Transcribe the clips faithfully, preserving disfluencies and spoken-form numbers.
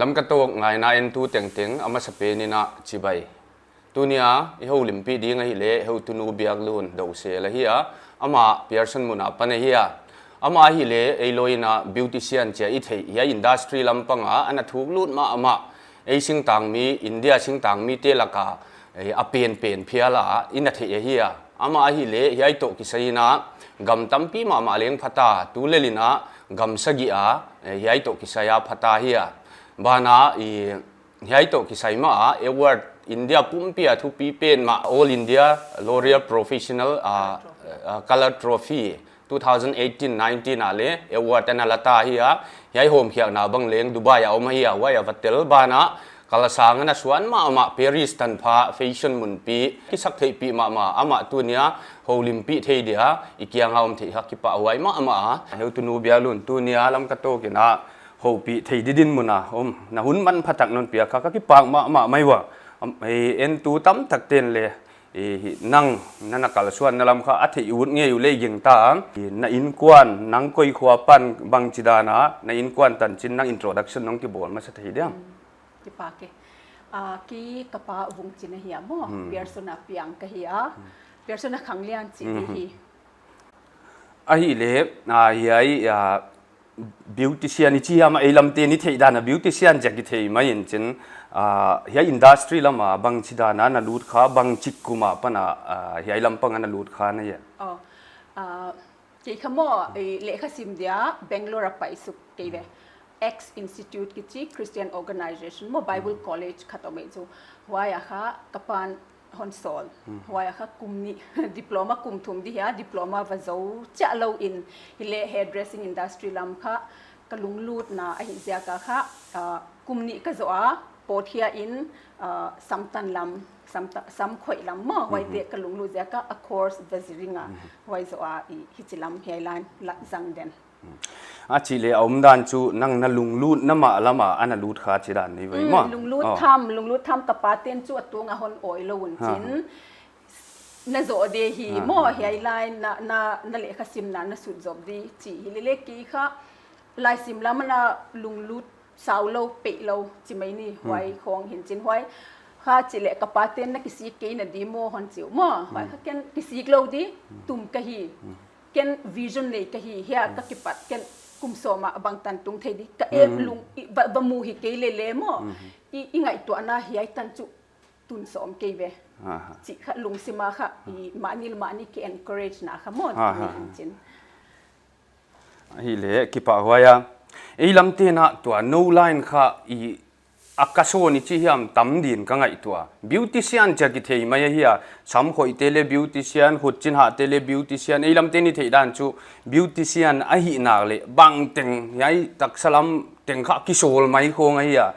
Lamka Talk ngaina entu tengteng a masapen in chibai. Tunia i houlimpih ding ahihleh Heutunu Biaklun Dousel ahi a, amah Pearson mun a pan ahi a. Amah ahihleh ei lou in beautician chia i theih, hiai industry lampang a ana thuk lut mahmah. Ei singtangmi, India singtangmite laka, eh, a penpen phial a i na theih ahi a. Amah ahihleh hiai toh kisai in gam tampi mahmah leng pha ta, tulel in gam sagih a, eh, hiai toh kisai a pha ta hi a. Banah i hiai toh kisai mah a award India pumpi a thupi pen mah, All India Laurel Professional, ah, ah, Colour Trophy two thousand eighteen nineteen a leh award ana la ta hi a. Hiai hawmkhiakna bang leng Dubai a om ahi a, huai a va tel banah kal a sang ana suan mahmah, Paris tanpha fashion munpi kisak theihpih mahmah, amah tunia houlimpih thei dia i kiang a om theih kha kipahhuai mahmah a. Heutunu Biaklun tunia Lamka Talk in houpih thei di dinmun a om, na hun manpha tak non piak kha ka kipak mahmah mai ua. Am, ei entu tamtakte'n leh, ei, nang na na kalsuanna lam kha a theih ut ngei uleh gingta, ei, na innkuan, nang koi khua pan bangchidan a, na innkuan tanchin nang introduction nong kibawl masa thei diam? Hmm, kipak e. Ah, kei ka pa Vungchin ahi a maw, hmm, Pearson a piang ka hi a. Hmm. Pearson a khanglian chi, hmm, hi. Ahihleh, ah, hiai, ah, beautician i chi hiam a, ei lamte'n i theih dan a beautician chia kithei mai in chin, ah, hiai industry lam a bangchidan a na lut kha, bangchi kum a pan a, ah, hiai lampang a na lut kha na hia? Oh, ah, kei kha maw, eh, lehkhasim dia Bangalore a pai suk kei ve. Acts Institute kichi Christian organization maw, Bible, hmm, college khat om ei chu. Huai a kha ka pan hon sawl. Hmm. Huai a kha kum nih, diploma kum thum di hi a, diploma va zou chiah lou in, hileh hairdressing industry lam kha ka lunglutna ahih ziak a kha, ah, kum nih ka zoh a, pawt hiai in, ah, samtan lam, samta-, sam khoih lam maw, huaite, mhm, ka lunglut ziak a, a course va zir ing a, mhm, huai zoh a i hichi lam hiai line la zang den. Hmm. A chih leh a omdan chu nang na lunglutna mah lam a ana lut kha chi dan ni ve maw? Hmm, lunglut, oh, tham, lunglut tham ka pate'n chu a tung a hon awi lou un chin. Ha, ha. Na zoh di hi, ha, maw, ha, ha, hiai lai na, na, na lehkhasimna na sut zop di chi hilele kei kha laisim lam a na lunglut sau lou, peih lou chi mai ni, hmm, huai khong hi'n chin huai. Kha chih leh ka pate'n na kisik kei na di maw hon chi uh maw. Huai, hmm, kha ken kisik lou di, hmm, tum ka hi. Hmm. Ken vision nei ka hi, hiai, hmm, ka kipat ken kum sawm a bangtan tung thei di. Ka, hmm, em lung, i, va, va mu hi kei lele maw. Hmm. I, i ngaihtuahna hiai tan chu tun sawm kei ve. Aha. Chih kha lungsim a kha, i, mahni leh mahni ki encourage na kha maw, aha, ni hi'n chin. Ahihleh kipahhuai a. Ei lamte'n tua nou line kha i a ka sawn i chi hiam tam di'n ka ngaihtuah. Beautician chia kithei mai ahi a, sam khoihte leh beautician, khut chin hahte leh beautician, ei lamte'n i theih dan chu beautician ahihna leh bangteng, hiai taksa lam teng kha kisawl mai khong ahi a.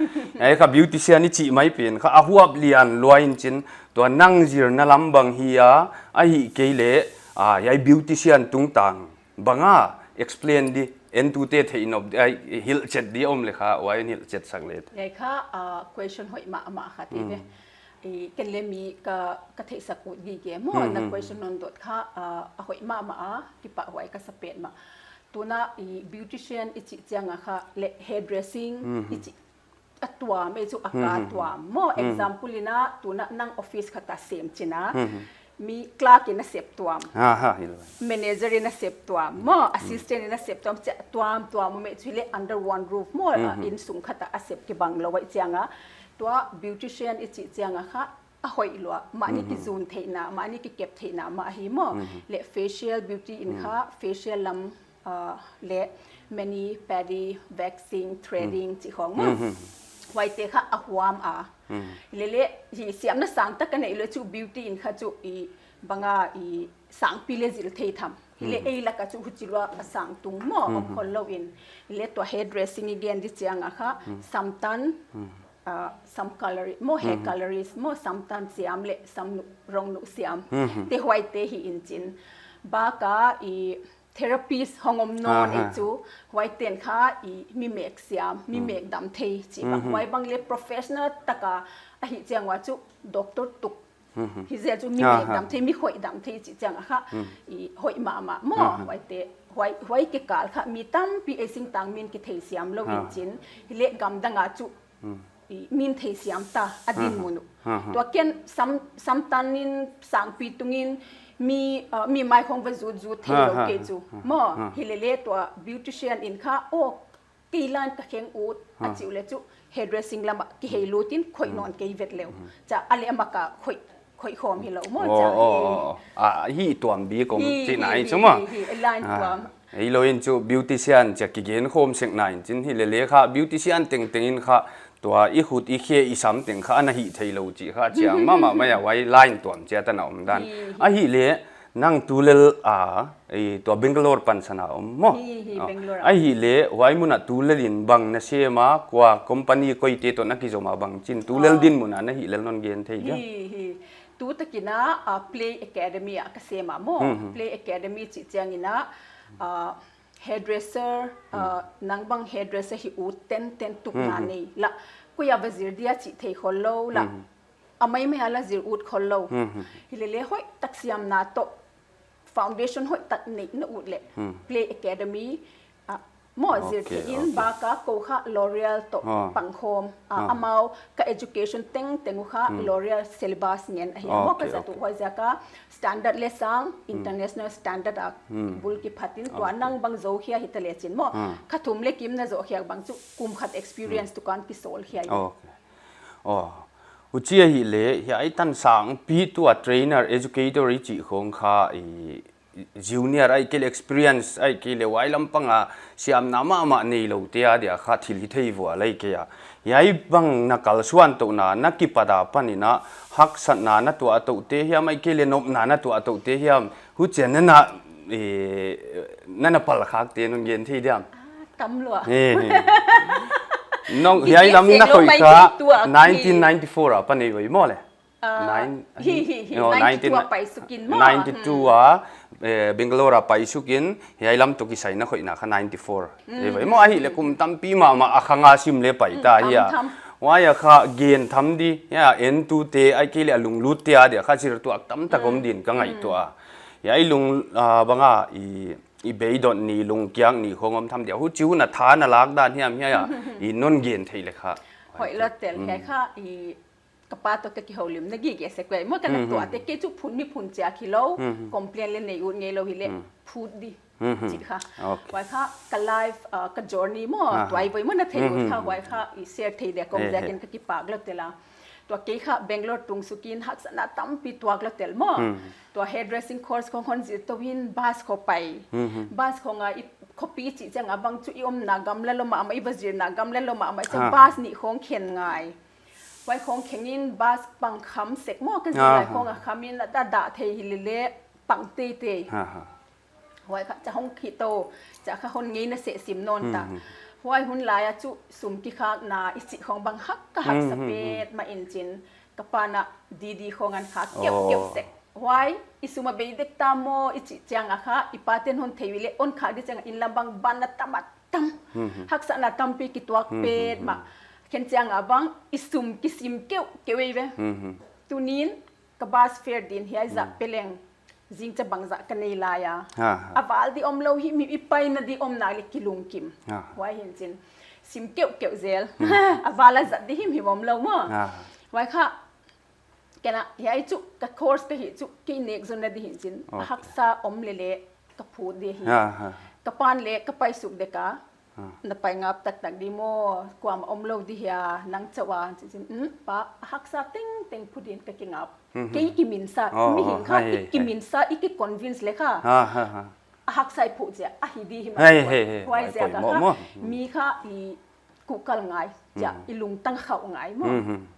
Hiai kha beautician i chih mai pen kha a huap lian lua in chin, tua nang zirna lam bang hi a, ahihkeileh, ah, hiai beautician tungtang bang a explain di, entute theih nop di, ai, hilhchet di om leh kha, huai in hilhchet sak le. Hiai kha, ah, question hoih mahmah khat hi ve. Hmm. I, ken leh mi ka, ka theihsak ut gige maw, hmm, na, hmm, question hon dot kha, ah, a hoih mahmah a, kipahhuai ka sa petmah. Tuna i beautician i chih chiang a kha leh hairdressing, hmm, i chih a tuam ei chu a ka, hmm, hmm, tuam maw. Hmm. Example in a, tuna nang office khat a sem chin a, hmm, hmm, mi clerk in a sep tuam. Aha, hilou. Manager in a sep tuam maw, hmm, assistant in a sep tuam, chia tuamtuam om ei chu hileh under one roof maw, hmm, ah, hmm, innsung khat a a sep kibang lou huai chiang a. Tua beautician i chih chiang a kha a hoih lua, mahni, hmm, hmm, kizun theihna, mahni kikep theihna mah ahi maw. Hmm, hmm. Leh facial beauty in, hmm, kha facial lam, ah, leh mani, pedi, waxing, threading, mhm, chi khong maw. Mhm. Huaite kha a huam a. Mhm. Lele, hi siamna sang tak a neih leh chu beauty in kha chu i bang a i sangpi leh zil thei tham. Hileh, mhm, ei lak a chu huchi lua a sang tung maw, mhm, om khol lou in. Leh tua hairdressing i gen di chiang a kha, mhm, samtan, mhm, ah, sam color maw, hair, mhm, colorist maw, samtan siam leh sam nu, rong nu siam. Mhm. Te huaite hi in chin. Bak a i therapist hong om nawn, aha, ei chu, huaite'n kha i mi mek siam, mi, mm, mek dam thei chi bang. Mhm. Huai bang leh professional tak a ahih chiang ua chu doctor tuk. Mhm. Hi zel chu mi, aha, mek dam thei, mi khoih dam thei chih chiang a kha, mm, i hoih mahmah maw. Aha. Huaite, huai, huai kikal kha mi tampi ei singtang mi'n kithei siam lou in, aha, chin. Hileh gamdang a chu i min theisiam ta a dinmun uh. Tua ken sam, samtanin sangpi tungin mi, ah, mi mai khong va zut zut thei lou kei chu. Maw, hilele tua beautician in kha, oh, kei line ka kheng ut a chi uleh chu hairdressing lam ah kihei lutin khoih nawn kei vet leu. Cha a leh a mak a khoih, khoih khawm hilou maw. Cha hi tuam bik om chihna hi chu maw. Hi, hi, hi, line tuam. Hilou in chu beautician chia kigen khawm sek na in chin hilele kha beautician tengteng in kha tua i khut i khe i sam teng kha ana hih theilou chih kha chiang mahmah mai a, huai line tuam chia ta na om dan. Ahihleh nang tulel a, tua Bangalore pansan a om maw? Hi, hi, Bangalore a. Ahihleh huai mun a tulel in bang na sem a, kua company koite toh na kizom a, bangchin tulel dinmun a na hih lel non gen thei dia? Hi, hi. Tu takin a, ah, Play Academy a ka sem a maw. Play Academy chih chiangin a, ah, hairdresser, ah, nang bang hairdresser hi ut tenten tukna nei la, koi a va zir dia chih thei khol lou la, a maimai a la zir ut khol lou. Hilele hoihtak siamna toh foundation hoihtak neih na ut leh Play Academy, ah, maw, zir theih in. Baka kou kha L'Oreal toh pangkhawm, ah, amau ka education tengteng uh kha L'Oreal syllabus ngen ahi. Maw, ka zat uh huaiziak a standard leh sang, international standard a bul kiphat in tua nang bang zou khia hita leh chin maw. Kha thum leh kim na zoh khiak bang chu kum khat experience tukan kisawl khia in. Huchi ahihleh hiai tan sangpi tua trainer, educator i chih khong kha i junior ahihkeileh experience ahihkeileh huai lampang a siamna mahmah neiloute adia kha thil hithei vual ahi kei a. Hiai bang na kalsuan touhna, na kipat a panin a haksatna na tuah touhte hiam ahihkeileh nopna na tuah touhte hiam, huchia nana, eh, nana pal khakte non gen thei diam? Ah, tam lua. Hiai lam na khoih kha nineteen ninety-four a pan ahi maw leh? Hi, hi, hi. Ninety-two a paisukin maw. Ninety-two a, eh, Bangalore a paisukin, hiai lam toh kisai na khoihna kha ninety-four. Maw, ahihleh kum tampi mahmah a khang a sim leh pai ta hia. Huai a kha gen tham di, entute ahihkeileh a lunglutte adia kha zir tuak tamtak om din ka ngaihtuah a. Hiai lung, ah, bang a i, i beidong ni, lungkiak ni khong om tham dia. Huchi hun a tha na lak dan hiam hiai a i non gen thei leh kha. Hoihlou tel, hiai kha i ka pa toh ka kihoulimna gige sek ve maw, ka na tuahte kei chu phun mi phun chiat hilou, complain leh nei ut ngeilou hileh phut di chih kha. Huai kha ka life, ah, ka journey maw, tua i voi maw na thei ut kha, huai kha i share thei dia ka om ziakin ka kipak lou tel a. Tua kei kha Bangalore tung sukin haksatna tampi tuak lou tel maw. Tua hairdressing course khong hon zir tou in bus khong pai. Bus khong a i khopi chih chiang a bang chu i omna gam leh lou mahmah, i va zirna gam leh lou mahmah, chu bus nih khong khen ngai. Huai khong kheng in bus pang kham sek maw, ka zir lai khong a kham in a dah thei hilele pang teitei. Huai kha cha hong khih tou, cha kha hon ngeina seh sim nawn ta. Huai hun lai a chu sum kikhakna i chih khong bang hak ka haksa petmah in chin, ka pa na didi khong an khak keuhkeuh sek. Huai i sum a bei dek ta maw i chih chiang a kha, i paten hon thei uleh hon khak di chiang a inn lam bang ban na tam a tam. Haksatna tampi kituak petmah. Khen chiang a bang i sum kisim keuhkeuh ei ve. Tunin ka bus fare din hiai zah pe leng zingchiang bangzah ka nei lai a. A val di omlou himhim i paina di om nak leh kilungkim. Huai hi'n chin sim keuhkeuh zel. A val a zat di himhim omlou maw. Huai kha Ken a, hiai chu ka course ka hih chu, kei nek zonna di hi'n chin. A haksa om lele ka phut di hi. Ka pan leh ka paisuk dek a, na pai ngap taktak di maw, kuamah omlou di hia, nang chauh a, chin chin, pa, a haksa tengteng phut in ka kingap. Kei kiminsa, mihing kha, i kiminsa, i ki convince leh kha. A haksa i phut chia, a hi di hi mah. Huai zia ka kha, mi kha i kuhkal ngai, chia i lungtang khauh ngai maw.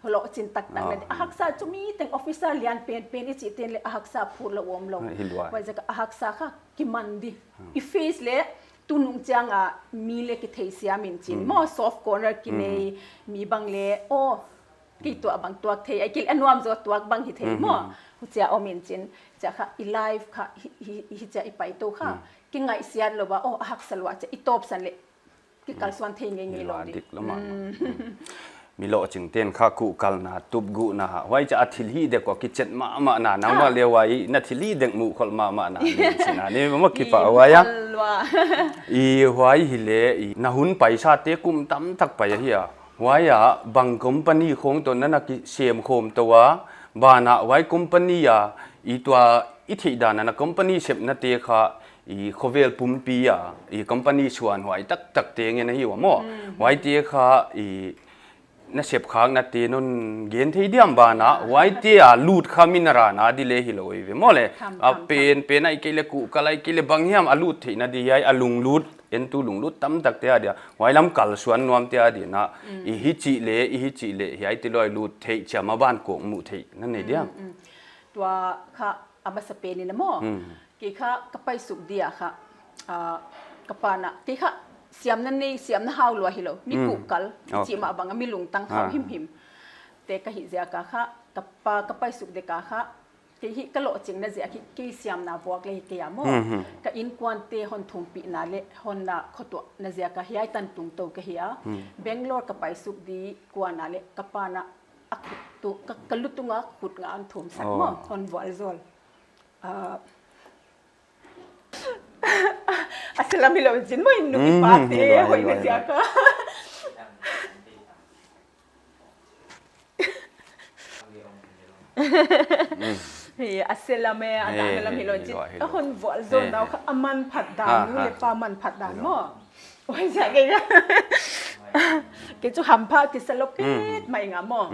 Holo chin taktak na di. A haksa chu mi teng officer lian penpen i chih ten leh a haksa phut lou omlou. Huai zia ka a haksa kha kiman di. I face leh tunung chiang a mi leh kitheisiam in chin maw, soft corner kinei, mi bang leh, oh, kei tuak bang tuak thei, ahihkeileh a nuam zaw tuak bang hi thei maw. Huchia om in chin, chia kha i life kha, hi, hi, hichia i pai tou kha. Kingaihsiat lou a, oh, a haksa lua chia i tawpsan leh kikalsuan thei ngeingei lou di. Mi lohching ten kha kuhkalna, tupguhna, huai chia a thil hih dek uh kichet mahmah na, nangmah leh huai na thil hih dek muh khol mahmah na, ni chin a, ni mah kipah huai a. I huai hileh, i na hun paisate kum tamtak pai ahi a. Huai a bang company khong toh na na kisem khawm tou a, banah huai company a i tua i theih dan a na company sepna te kha i khovel pumpi a i company suan huai taktak te ngen ahi ua maw. Huaite kha i na sepkhakna te non gen thei diam banah, huaite a lut kha mi na rana di le hilou ei ve maw le. Tham, a tham, tham. Pen, pen ai kei le kuhkal ai kei le bang hiam a lut theihna di hiai a lunglut, entu lunglut tamtak te a dia. Huai lam kalsuan nuam te a dia na. I hichi le, i hichi le, hiaite loi lut theih chiam a ban kong mu theih na nei diam. Tua kha a masa pen in a maw. Kei kha ka paisuk dia kha, ah, ka pa na, kei kha siamna nei, siamna hau lua hilou. Mi kuhkal, i chih mah bang a mi lungtang khau himhim te ka hih ziak a kha, ka pa ka paisuk dek a kha, kei hi ka lohchingna ziak hi kei siamna buak le hi kei a maw. Ka innkuan te hon thumpihna le hon na khotuahna ziak a hiai tan tung tou ka hi a. Bangalore ka paisuk di kuan a le ka pa na a khut tu, ka, ka lutung a khut nga an thum sak maw, hon vualzawl. Ah, a selam hilou chin maw, in nu i pa te hoihna ziak a. Hi, a selam e, a dan lam hilou chin. A hon vualzawl nau kha a manphat dan, nu le pa manphat dan maw. Huai ziak kei kha, kei chu hampha kisa lou pet mai nga maw.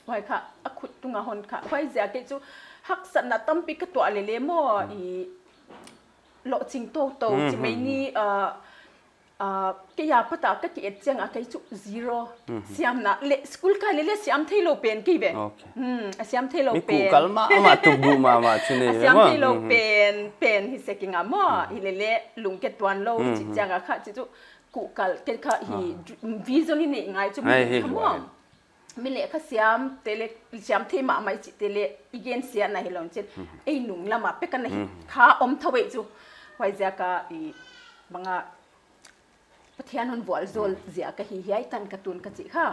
Huai kha, a khut tung a hon kha. Huai ziak kei chu haksatna tampi ka tuah lele maw, i lohching tou tou, chi mai ni, ah, ah, kei a pat a ka ki et chiang a kei chu zero. Siamna le, school kai lele siam theilou pen kei ve. A siam theilou pen. Mi kuhkal mahmah, tukbuh mahmah chu nei ve maw. A siam theilou pen, pen hi se ki nga maw. Hilele lungke tuan lou, chi chiang a kha, chi chu kuhkal, kei kha hi vision i nei ngai chu mi kha maw. Mi le kha siam te le, siam thei mahmah i chih te le, i gen sia na hilou chin. Ei nung lam a pek a na hi kha om thou ei chu. Huai ziak a i bang a Pathian hon vualzawl ziak a hi hiai tan ka tun ka chih kha.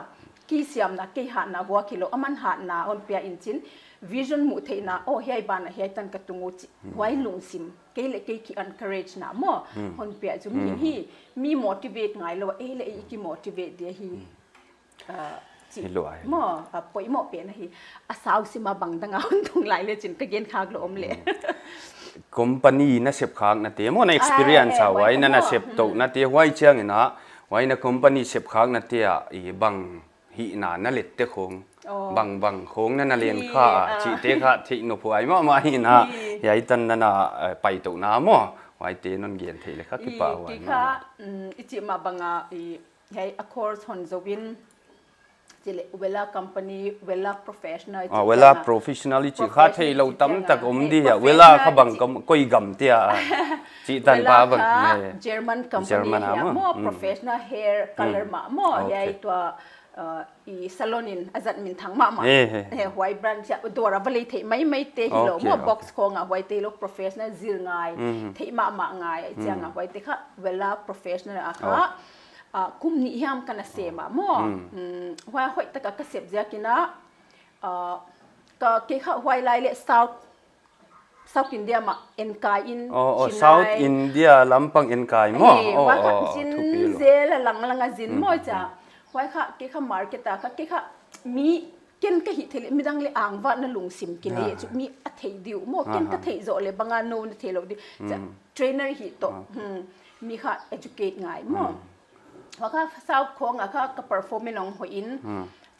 Kei siamna, kei hatna buak hilou, aman hatna hon pia in chin. Vision muh theihna, oh hiai ban a hiai tan ka tung uh chih. Huai lungsim, kei le kei ki encourage na maw. Hon pia chu mi hi, mi motivate ngai lou, ei le ei ki motivate dia hi. Ah, chi maw, ah, poimoh pen ahi. A sau sim a bang dang a hon tung lai le chin ka gen khak lou om le. Company na sepkhakna te maw, na experience a huai na na sep touhna te huai chiang in a, huai na company sepkhakna te a i bang hihna na let te khong, bang bang khong na na len kha a, chih te kha theih nop huai mahmah hi na, hiai tan na na, eh, pai touhna maw, huaite non gen thei le kha kipak huai kha, i chih mah bang a, i Hiai a course hon zou in, chile Wella company, Wella professional, ah, Wella professional i chih kha theilou tamtak om di a, Wella kha bang kam, koi gam te a, chih tan pa bang, German company a maw, professional hair color mah maw, hiai tua, uh, i salon in a zat minthang mahmah. Huai branch a dawr a va lei theih maimai te hilou maw, box khong a huaite hilou professional zil ngai, theih mahmah ngai, chiang a huaite kha Wella professional a kha. Ah, kum nih hiam ka na sem a maw. Mm, huai hoih taka ka sep ziak in a, ah, ka kei kha huai lai le South, South India mah enkai in, oh, oh, South India lampang enkai maw. Huai kha zin zel a lang lang a zin maw cha. Huai kha kei kha market a kha kei kha mi ken ka hih theih le midang le angvatna lungsim ki nei chu mi a theih diu maw, ken ka theih zoh le bang a nou na theilou di. Cha, trainer hi toh. Mi kha educate ngai maw. Huai kha South khong a kha ka perform in ong hoih in.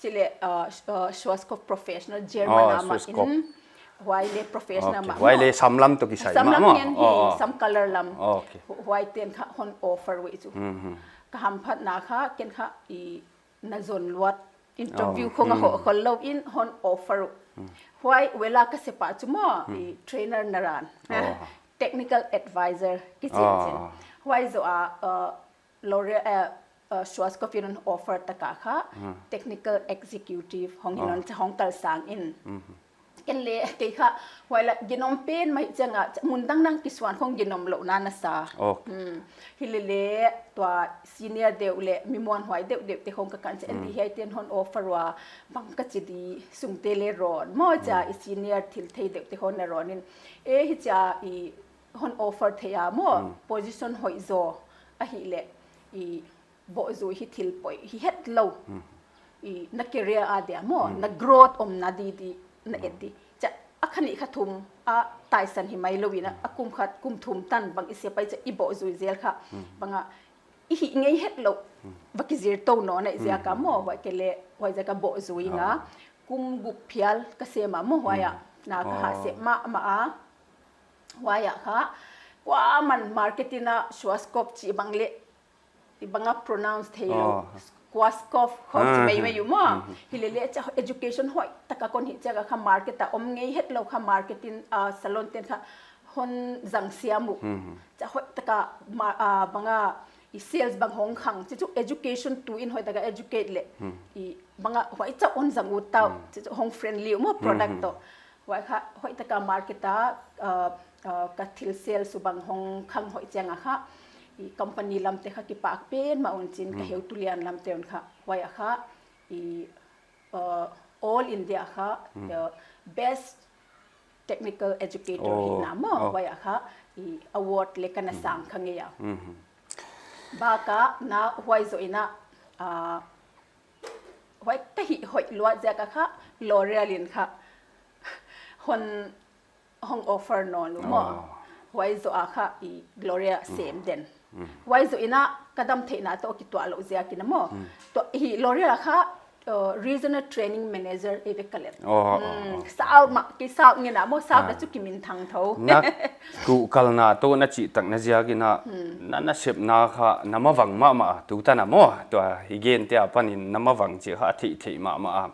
Chile, uh, Schwarzkopf professional German a mah in. Huai le professional mah. Huai le sam lam toh kisai mah maw. Sam color lam. Huaiten kha hon offer uh chu. Ka hamphatna kha ken kha i na zon luat interview khong a hoh khol lou in hon offer uh. Huai Wella ka sep a chu maw, i trainer naran. Technical advisor kichi chin. Huai zoh a, uh, L'Oreal, uh, uh, Schwarzkopf in hon offer taka kha technical executive hong hi non cha hong kal sang in. Ken le kei kha huai la ginom pen mai chiang a mun dang dang kisuan khong ginom louhna na sa. Hilele tua senior deuh le mi muanhuai deuh deuh te khong ka kan chiang in hiaiten hon offer ua bang ka chi di sum te le ron maw cha i senior thil thei deuh te khong na ron in. E hichia i hon offer thei a maw position hoih zaw ahihleh i Bohzui hi thil poi hi hetlou. I na career a dia maw, na growth omna di di na et di. Chia a kha nih kha thum a taisan hi mai lou in a, a kum khat kum thum tan bang i sia pai chia i bohzui zel kha. Banga i hih ngei hetlou. Va kizir tou nawn a i ziak a maw, huai kei leh, huaiziak a bohzui nga. Kum guk phial ka sem a maw huai a. Na ka hahsep mahmah a. Huai a kha. Kuaman marketing a Schwarzkopf chih bang leh, i banga pronounce theilou. Schwarzkopf khong chi mai mai uh maw. Hi leh leh chia education hoihtaka kon hih chiang a kha market a om ngei hetlou kha marketing, ah, salon ten kha hon zang siam uh. Chia hoihtaka ma-, ah, banga i sales bang hong khang. Chia chu education tu in hoihtaka educate leh. I banga huai chia hon zang ut tau. Chia chu hong friendly uh maw product toh. Huai kha hoihtaka market a, ah, ah, ka thil sales uh bang hong khang hoih chiang a kha. I company lam te kha kipak pen mah un chin ka heutu lian lam te un kha. Huai a kha i, ah, All India kha, ah, best technical educator hihna maw. Huai a kha i award leh ka na sang kha ngei a. Baka na huai zoh in a, ah, huai ka hih hoih luat ziak a kha L'Oreal in kha hon hong offer nawn uh maw. Huai zoh a kha i L'Oreal sem den. Huai zoh in a ka dam theihna toh kituak louh ziak in a maw. Toh hi L'Oreal a kha, uh, regional training manager ei ve ka let. South mah, ki South ngen a maw, South a chu ki minthang thou. Na kuhkalna toh na chih tak na ziak in a, na nasepna kha na mavang mahmah a, tu tan a maw. Tua hi gen te apan in na mavang chih kha theih theih mahmah a.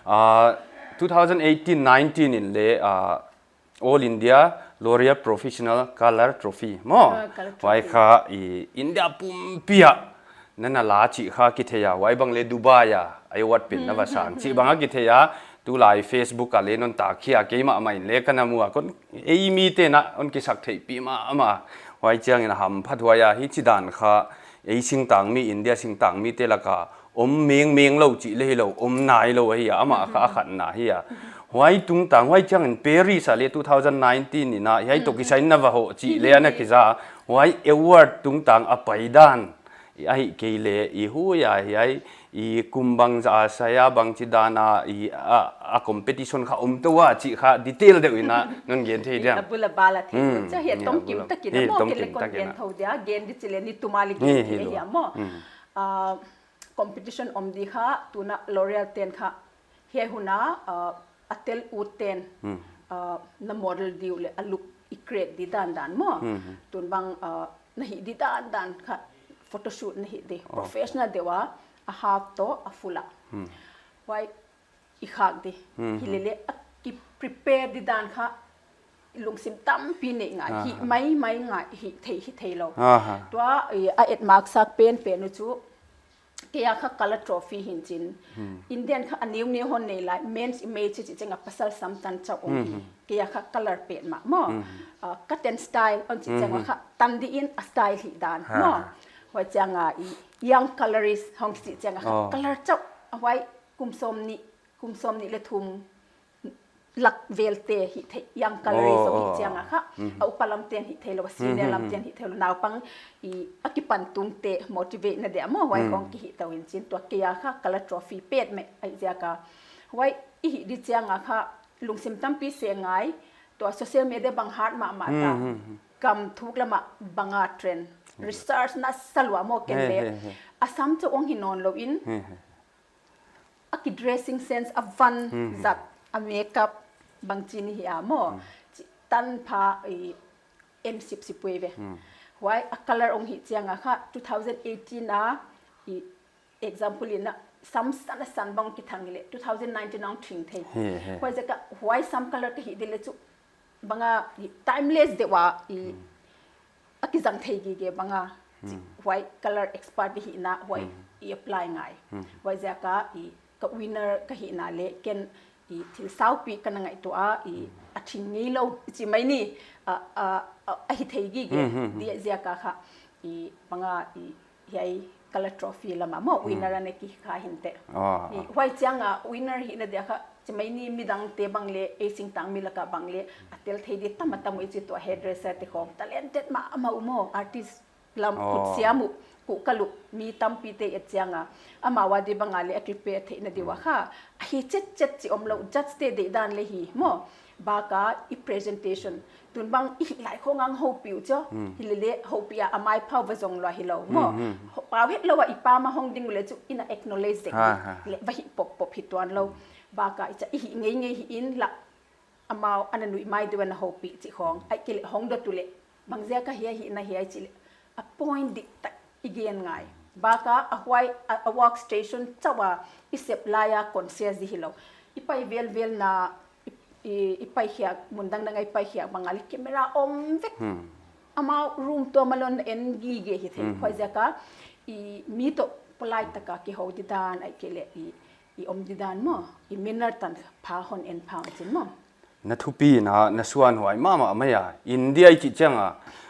Ah, two thousand eighteen nineteen in leh, ah, All India L'Oreal Professional Color Trophy maw. Ah, Color Trophy. Huai kha i India pumpi a na na la chih kha kithei a, huai bang leh Dubai a award pen na va sang chih bang a kithei a. Tulai Facebook a leh non tak khia keimah mah in leh ka na mu a, kon ei mite'n a hon kisak theihpih mahmah. Huai chiang in hamphathuai a, hichi dan kha ei singtangmi, India singtangmi te laka om mengmeng lou chih leh hilou, om nailou ahi a, amah kha a khatna hi a. Huai tungtang, huai chiang in Paris a leh two thousand nineteen in a, hiai toh kisai in na va hoh chih leh a na kiza. Huai award tungtang a pai dan ahihkeileh, i huai a hiai, i kum bangzah a sai a, bangchi dan a, i a, a competition kha om tou a chih kha detail deuh in a non gen thei diam. A bul a bal a theih. Chia hiai tongkim tak in a maw, kei leh kon gen thou dia, gen di chih leh ni tuma leh gen thei ahi a maw. Ah, competition om di kha, tuna L'Oreal ten kha. Hiai hun a, ah, a tel ut ten, ah, na model di uleh a look i create di dandan maw. Tun bang, ah, na hih di dandan kha photoshoot na hih di. Professional deuh a, a half toh, a full a. Huai i khak di. Hi leh leh a ki prepare di dan kha lungsim tampi neih ngai, hih maimai ngai, hih thei, hih theilou. Tua, eh, a et maksak penpen uh chu, kei a kha Color Trophy hi'n chin. Indian kha a neu neu hon nei lai, men's image chih chiang a pasal sam tan chauh om hi. Kei a kha color petmah maw. Ah, cut and style hon chih chiang a kha tan di in a style hih dan maw. Huai chiang a i young colorist hong chih chiang a kha color chauh a huai kum sawmnih, kum sawmnih leh thum lak vel te hih theih, young colorist hong hih chiang a kha, a upa lam ten hih theilou, a senior lam ten hih theilou, naupang i a kipan tung te motivate na dia maw, huai khong ki hih tou hi'n chin, tua kei a kha Color Trophy pet mah ahi ziak a. Huai i hih di chiang a kha lungsim tampi se ngai, tua social media bang hat mahmah ta, gam thuk lam a bang a trend, research na sa lua maw ken leh. A sam chauh hong hi nawnlou in, a ki dressing sense a van zat, a makeup bangchi ni hi a maw. Chi tan pha i en sipsip uh ve. Huai a color hong hih chiang a kha two thousand eighteen a i example in a sam san a san bang kithang leh two thousand nineteen a hong thing thei. Huaiziak a huai sam color ka hih di leh chu bang a i timeless deuh a i a kizang thei gige bang a. Chi huai color expert i hihna huai i apply ngai. Huaiziak a i ka winner ka hihna leh ken i thil saupi ka na ngaihtuah a, i a thing ngeilou chi mai ni, a, a, a, a hih thei gige. Di ziak a kha i bang a i hiai Color Trophy lam a maw winner a na ki kha hi'n teh. I huai chiang a winner hihna dia kha chi mai ni midang te bang leh, ei singtangmi laka bang leh a tel thei di tam a tam uh i chi tua hairdresser te khong talented mahmah uh maw, artist lam Oh. khut siam uh, kuh kal uh, mi tampi te et chiang a. Amau a di bang a leh a prepare theihna di uh a kha. A hi chet chet chih omlou, judge te deihdan leh hi maw. Bak a i presentation. Tun bang i hih lai khong a houpi uh chu. Hmm. Hilele houpi a a mai pau va zong lua hilou maw. Hmm, hmm. Ho-, pau hetlou a i pam a hong ding uleh chu i na acknowledge dek Ha, dek. ha. Leh va hih pop pop hi tuan lou. Bak a i cha i hih ngeingei hi in lah amau ana nuihmai di uh a na houpi chih khong. Ahihkeileh hong dot uleh. Bang ziak a hiai hih na hiai chih leh. A point diktak i gen ngai. Bak a a huai a, a workstation chauh a i sep lai a conscious di hilou. I pai velvel na i, i, i pai khiak, mun dangdang a i pai khiak bang a leh camera om vek. Hmm. Amau room tuam a lon en gige hi thei. Hmm. Huai ziak a i mi toh polite tak a kihou didan ahihkeileh i, i om didan maw. I manner tanpha hon en pha un chin maw. Na thupi na, na suanhuai mahmah mai a. India i chih chiang a,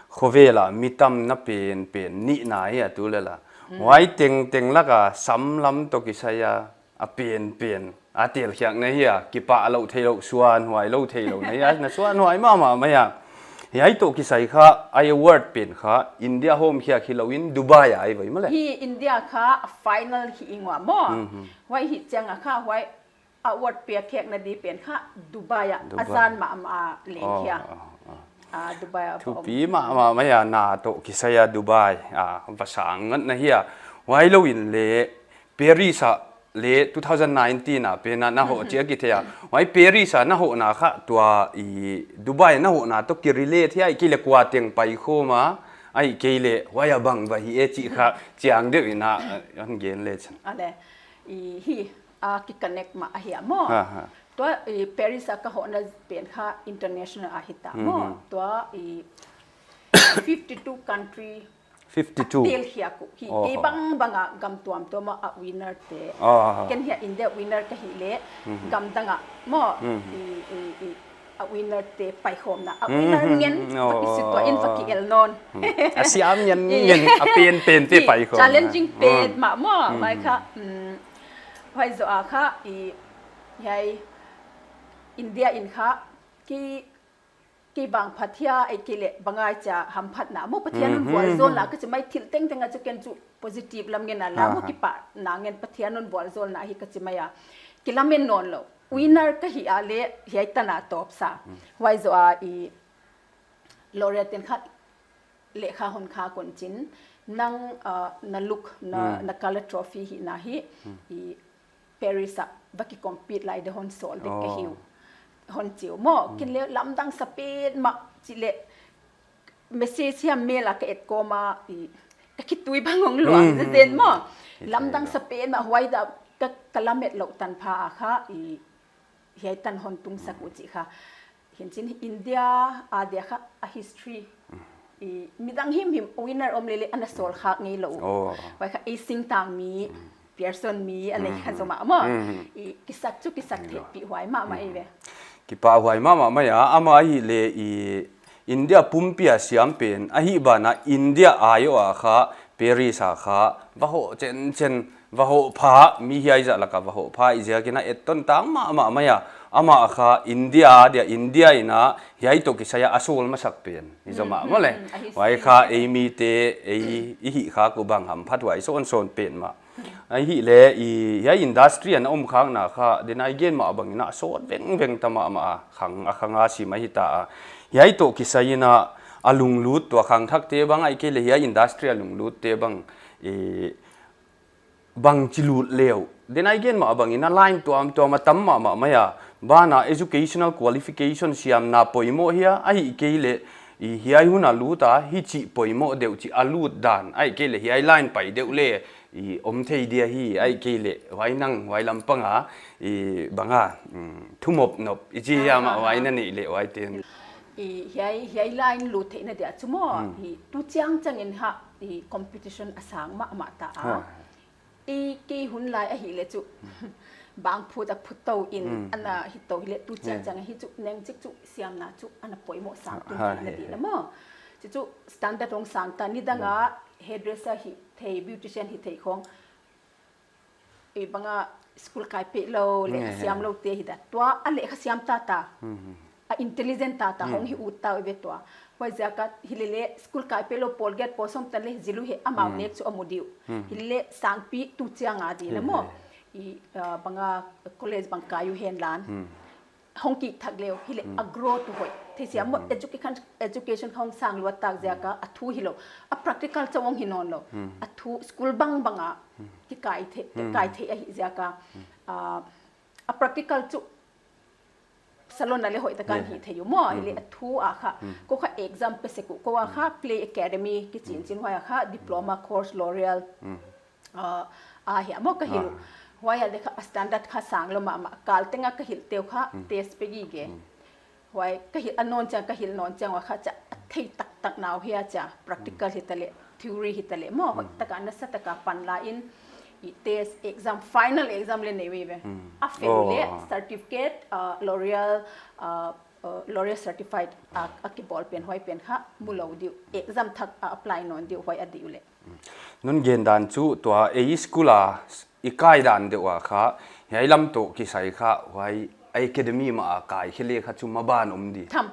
khovel a mi tamna pen pen nihna hi a tu leh la. Mm. Huai tengteng lak a sam lam toh kisai a, a pen pen. A tel khiak na hi a, kipah lou theilou, suanhuai lou theilou na hi a, na suanhuai mahmah mai a. Hiai toh kisai kha, a award pen kha, India hawm khiak hilou in Dubai a i vai maw leh. Hi India kha final hi i ngua maw. Mhm. Huai hi chiang a kha, huai award piak khiakna di pen kha Dubai a, Dubai. a zan mahmah a leng Oh, khia. oh, oh. Ah, Dubai a Thupi mahmah mai a na toh kisai a Dubai. Ah, va sang ngat na hi a. Huai lou in leh Paris a leh two thousand nineteen a pen a na hoh Mhm. chia kithei a. Huai Paris a na hohna kha tua i Dubai na hohna toh ki relate hi ahihkeileh kua teng pai khawm a. Ahihkeileh huai a bang va hi e chih kha chiang deuh in a, eh, hon gen le chin. A leh, i hi, a ki connect mah ahi a maw. Ha, ha. Tua i Paris a ka hohna pen kha international ahi ta maw. Mhm. Tua i fifty two country Fifty two. a tel khiak uh. Hi Oh, kei oh. bang bang a gam tuamtuam a winner te. Oh, oh. Ken hiai India winner ka hih leh Mhm. gam dang a maw. Mhm. I, i, i, a winner te pai khawmna. A Mhm. winner ngen Oh, va ki sut tua in va ki oh. el nawn. Mhm. A siam ngen Hi. ngen a pen pen te Hi, pai khawm. challenging Mhm. pen mah maw. Mhm. Mai kha, mm, Huai zoh a kha, i, hiai, India in kha, ki, ki bang phat hia, ahihkeileh bang a chia hamphatna maw Pathian hon Mhm. vualzawlna ka chi mai thil tengteng a chu ken chu positive lam ngen a la maw Aha. kipahna ngen Pathian hon vualzawlna hi ka chi mai a. Kilamen nawnlou. Winner ka hih a leh hiai tan a tawpsa. Hmm. Huai zoh a i L'Oreal ten kha lehkha hon khak un chin, nang, ah, na look, na, Hmm. na colour trophy hihna hi, Hmm. i Paris a va ki compete lai di hon sawl dek ka Oh. hi uh. Hon chi uh maw, Hmm. ken leh lamdang sa petmah chih leh message hiam mail a ka et kawm a i ka khitui bang hong luang Hmm. zen zen maw. Hi Lamdang thei sa petmah huai zoh a ka, ka lamet louh tanpha a kha i hiai tan hon tungsak uh chih kha. Hinchin India a dia kha a history. I midang himhim winner om lele ana sawl khak ngeilou. Oh. Huai kha ei singtang mi, Mm. Pearson mi, a nei kha Mm. zomah maw. Mm. I kisak chu kisak Ailo. theihpih huai mahmah Mm. eive. Kipahhuai mahmah mai a, amah ahihleh i India pumpi a siam pen, ahihban a India aiawh a kha, Paris a kha, va hoh chenchen, va hoh pha, mi hiai zah lak a va hoh pha, i ziakin a etton tang mahmah mai a, amah kha India a dia, India in a, hiai toh kisai a a sawl masak pen, i zomah Mm, maw le. mm, mm, a history Huai kha te. ei mite, ei, i hih khak uh bang hamphathuai sawnsawn petmah. Ahihleh, i, hiai industry ana om khakna kha, den a i gen mah bangin a sawt vengveng ta mahmah a, khang, a khang a sim ahi ta a. Hiai toh kisai in a, a lunglut tua khangthakte bang ahihkeileh hiai industry a lunglutte bang, i, bangchi lut le uh. Den a i gen mah bangin a line tuamtuam a tam mahmah mai a. Ban a educational qualification siamna poimoh hia, ahihkeileh, i, hiai hun a lut a, hichi poimoh deuh chih a lut dan, ahihkeileh hiai line pai deuh le, i om thei dia hi, ahihkeileh, huai nang, huai lampang a, i bang a, mm, thumop nop, i chi hiam a, Ah, ah, huai ah. na neih leh, huai ten. I hiai, hiai line lut theihna dia chu maw, Hmm. i tu chiangchang in ha, i competition a sang mahmah ta a. Ha. I kei hun lai ahihleh chu, bang phut a phut tou in, Hmm. ana hi tou hileh tu Hmm. chiangchang a hi chu, neng chik chu siamna chu, ana poimoh sang tung Ha, theihna he, ding he. a maw. Chu chu standard hong sang ta, nidang a Hmm. hairdresser hi thei, beautician hi thei khong. I bang a school kai pehlou, leh Nge, siam he. lou te hi da. Tua a lehkha siam ta ta. Hmm, hmm. A intelligent ta ta hong hi ut ta ve tua. Huaiziak a hilele school kai pehlou pawl giat pawl sawm tan le zil uh hi amau nek chu a mu diu. Hilele sangpi tu chiang a di na maw. I, ah, bang a college bang kai uh hen lan. Hong kik thak leu hilele a growth uh hoih. Thei sia maw education, education hong sang luat tak ziak a a thu hilou. A practical chauh hong hi nawnlou. A thu school bangbang a kikai thei, kai thei ahi ziak a. Ah, a practical chu salon a le hoih tak a hih thei uh maw, hilele a thu a kha. Kou kha exam pe sek uh, kou a kha Play Academy kichi in chin, huai a kha diploma course L'Oreal. Ah, a hia maw ka hilh uh. Huai a le kha a standard kha sang lou mahmah, kal teng a ka hilh teu kha test pe gige. Huai ka hilh a nawn chiang, ka hilh nawn chiang ua kha cha a thei taktak nau hia cha practical hi ta le. Theory hi ta le maw, hoih tak a nasa tak a pan la in, i test exam, final exam le nei ve ve. A fail le certificate, ah, L'Oreal, ah, ah, L'Oreal certified a, a kibawl pen huai pen kha mu lou diu. Exam thak a apply nawn diu huai a diu le. Non gen dan chu tua ei school a i kai dan deuh a kha, hiai lam toh kisai kha, huai academy mah a kai khe le kha chu maban om di. Tham.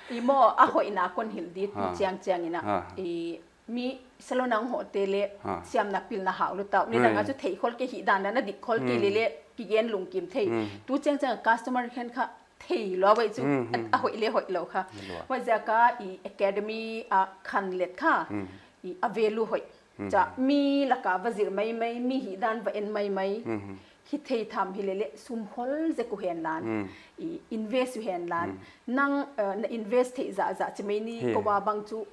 I maw a hoihna kon hilh di tu chiang chiang in a. I mi salon a hong hoh te le siamna pilna hau lou tau. Nidang a chu thei khol kei, hih dan a dik khol kei lele kigen lungkim thei. Tu chiang chiang a customer khen kha thei lua vai chu a, a hoih le hoih lou kha. Huaiziak a i academy a khan let kha. I a value hoih. Cha mi lak a va zir maimai, mi hih dan va en maimai. Hi thei tham hilele sum hol zek uh hen lan. I invest uh hen lan. Nang, eh, na invest thei zahzah chi mai ni kou a bang chu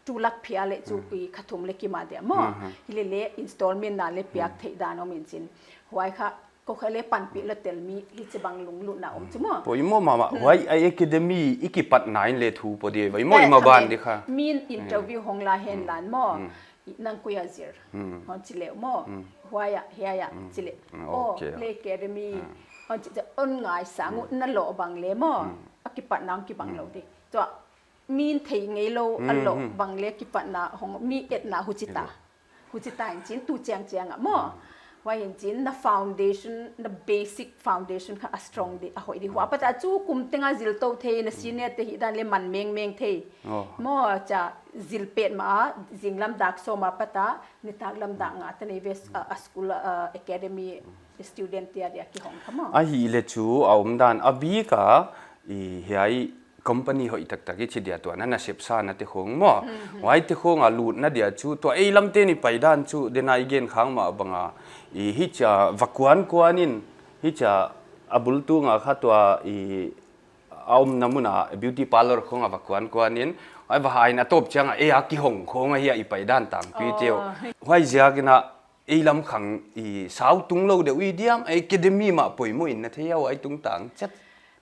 two lakh phial le chu i kha thum le kim a dia maw. Hilele installment na le piak thei dan om in chin. Huai kha kou kha le panpih lou tel mi hichibang lunglutna om chu maw. Poimoh mahmah, huai a academy i kipatna in le thu po di, poimoh i maban di kha. Min interview hong la hen lan maw. Nang koi a zir. Hon chi le maw. Huai a, hiai a, chi le. Oh, Play Academy. Hon chi cha on ngai sang uh na loh bang le maw. A kipatna hong kibang lou di. Tua min thei ngei lou a loh bang le kipatna hong mi etna huchi ta. Huchi ta in chin tu chiang chiang a maw. Huai in chin na foundation, na basic foundation kha a strong di, a hoih di. Huai pat a chu kum teng a zil tou thei, na senior te hih dan le man mengmeng thei. Maw cha zil pet mah a, zinglam dak sawm a pat a, nitak lam dak nga te nei ve, a, a school, a, academy student te a dia kihong kha maw. Ahihleh chu a omdan a bik a, i hiai company hoih taktak i chi dia tuan a nasepsa na te khong maw. Huai te khong a lutna dia chu tua ei lam te'n i paidan chu dena i gen khang mah bang a, i hichia va kuankuan in, hichia a bul tung a kha tua i a omna mun a beauty parlour khong a va kuankuan in, huai va haina tawp chiang a ei a kihong khong a hia i paidan tangpi teu. Huaiziak in a ei lam khang i sau tung lou deuh i diam, academy mah poimoh in na thei a, huai tungtang chet.